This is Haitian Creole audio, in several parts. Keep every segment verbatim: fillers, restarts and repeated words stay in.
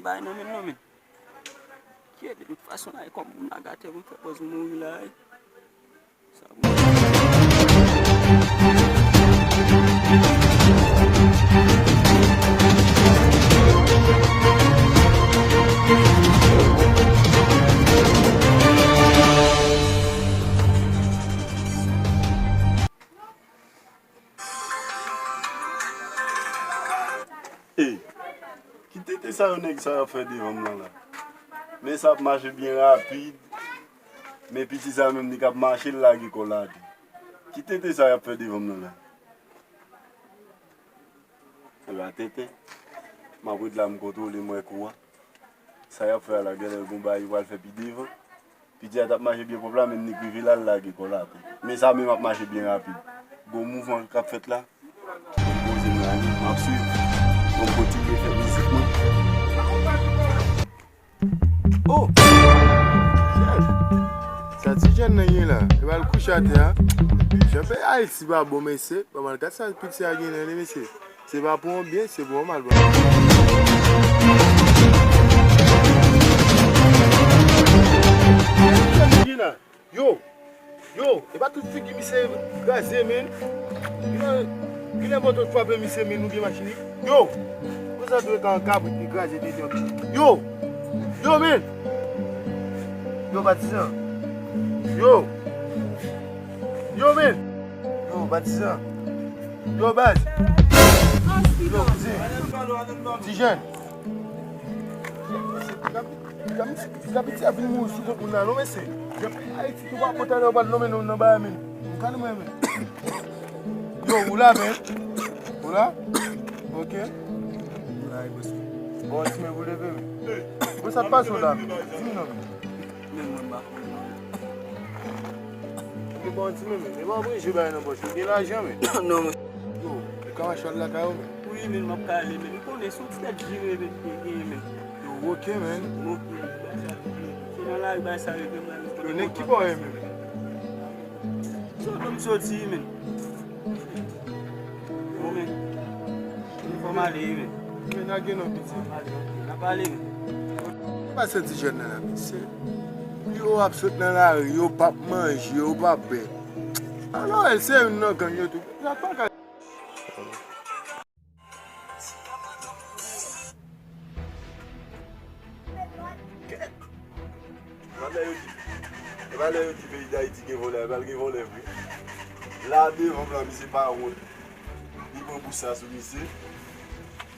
bay nan men l non, men. Kiyè, de tout fason la, e kòm moun la gate, pou m fè pòz mouri la, e. Sa bon. Ey, ki tete sa yo nèg sa yo ap fè devan m nan la? Men sa ap mache byen rapid. Men piti sa menm li k ap mache, l lage kò l atè. Ki tete sa y ap fè devan m nan la? Epa tenten. M ap ret la, m kontwole, m wè kou a. Sa y ap fè a la, genlè gon bagay yo pral fè pi devan. Piti a t ap mache byen pwòp la, men li k rive la, l lage kò l atè. Men sa menm ap mache byen rapid. Gon mouvman k ap fèt la. M poze m la, m ap swiv. Bon, m kontinye fè mizik mwen. Oh! Sa ti jèn nan ye la? Li pral kouche atè a. Jan peyi Ayiti pa bon, mesye. Bon, man, gad sa piti a gen nan li, mesye. Se pa pou yon byen, se pou yon mal, bro. Yo, yo, e pa tout figi misye kraze, men. Kilè, kilè moto frape misye, men, oubyen machin li? Yo, konsa dwe ka yon kabrit ki kraze tete yon piti. Yo, yo, men. Yo, patizan. Yo, yo, men. Yo, patizan. Yo, baz. Yo, kouzen. Ti jèn. Gabiti a vin mouri sou kont moun la non, mesye. Ayiti tou pa bon, talè yo pral nonmen nou nan bagay, men. M ka nonmen, men. Yo, ou la, men? Ou la? Ok. Bon, ti men, ou leve, men. Bon, sa k pase w la, men? Di m non, men. Men mwen pa konn non. Li bon ti men, men, men pa oblije bay nan pòch, ou gen lajan, men. Non, men. Yo, ou ka mache al lakay ou, men. Wi, men, m ap ka ale, men. M konnen se yon ti tèt jire, men, ki genyen, men. Yo, ok, men. Ok, bay sa, se nan lari, bay sa, rete, men. Yo, nèg ki bò w ye, men? Sot, m soti, men. Bon, men. Fò m ale, men. Men, lage non, piti. N ap ale, men. Pase ti jèn nan la, mesye. Yo ap sot nan lari, yo p ap manje, yo p ap bwè. Alò, el se youn nan gang yo tou. Sa pa ka. Kèt! Epa lè yo di, epa lè yo di peyi Dayiti gen vòlè, epa l gen vòlè vre. La devan m la, misye pa wont. Li pran bous sa sou misye.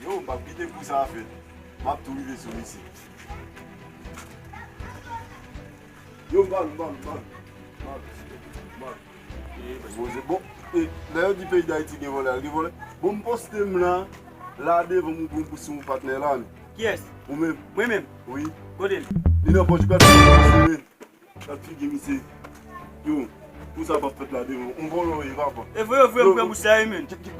Yo, m p ap kite kou sa a fèt. M ap tou rive sou misye. Yo, m pa, m pa, m pa. M pa, m pa. Bon, se bon. E, lè yo di peyi Dayiti gen vòlè, gen vòlè. Bon, m poste m la, la devan m, ou pran bous sou yon patnè la, men. Kiyès? Ou menm. Mwen menm? Wi. Kote l? Li nan pòch, gad figi misye, men. Gad figi misye. Yo, pou sa p ap fèt la devan. On vòlò ye, papa. E vre, e vre, m pran bous sa, wi, men. Ki, ki,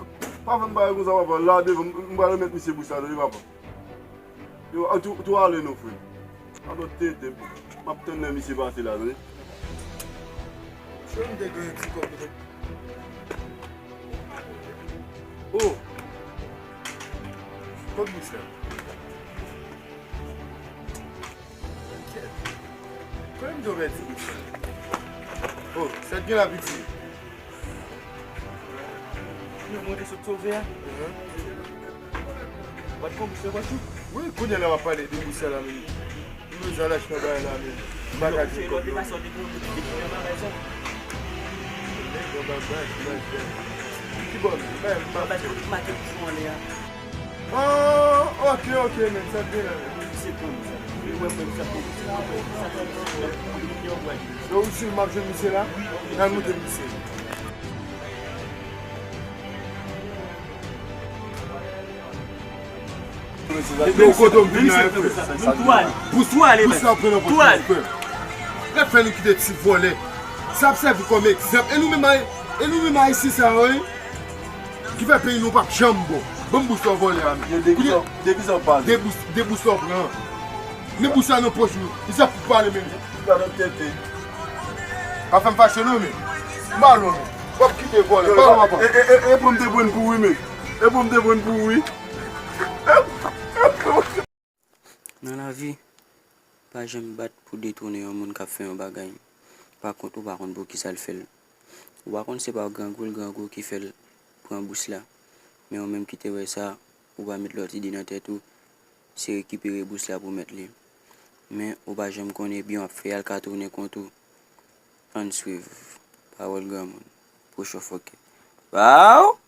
pa fè m bagay konsa, papa. La devan, m, m pral remèt misye bous sa, tande, papa. Yo, a, tou, tou ale non, frè. Alò, tete, m ap tann lè misye pase la, tande. Cheri, m te gen ti kòb, tete. Oh! Kòb misye. Kèt. Kòman m te pèdi misye? Oh, sa k gen la, piti? Yo, mwen te sot sove a. Mhm. Ou pa t konn misye, ou pa t konn? Wi, kounye a la w ap pale de misye la, men. M bezwen al achte yon bagay la, men. M pa ka di kòb non. Ki bò? Bay m pa. Ah, ok, ok, men, sa te la. Yo, ou si m ap jwenn misye la? N al monte misye. Yo, kote w vin la, frè? Bous ou ale, bous la pran nan pòch, frè. Rèd fè nou kite ti vòlè. Sa ap sèvi kòm egzanp. E nou menm, e nou menm Ayisyen sa yo, wi. Ki fè peyi nou p ap janm bon. Ban m bous la w vòlè a, men. Yo, de kisa, de kisa w pale? De bous, de bous la w pran. Men bous la nan pòch ou. Li sa fout pale menm. Li pa nan tete. Pa fè m fache non, men. M pa lwen, men. W ap kite vòlè. Yo, pa lwen, papa. E, e, e, e pou m te pran pou wi, men. E pou m te pran pou wi. E, e, e. Nan lavi, pa janm bat pou detounen yon moun k ap fè yon bagay. Pa kont, ou pa konn poukisa l fè l. Ou pa konn se pa grangou l grangou ki fè l pran bous la. Men ou menm ki te wè sa, ou pa met lòt ide nan tèt ou, se rekipere bous la pou mèt li. Men ou pa janm konnen byen w ap fè a, l ka tounen kont ou. Ann swiv pawòl granmoun. Pwochofòke. Waw!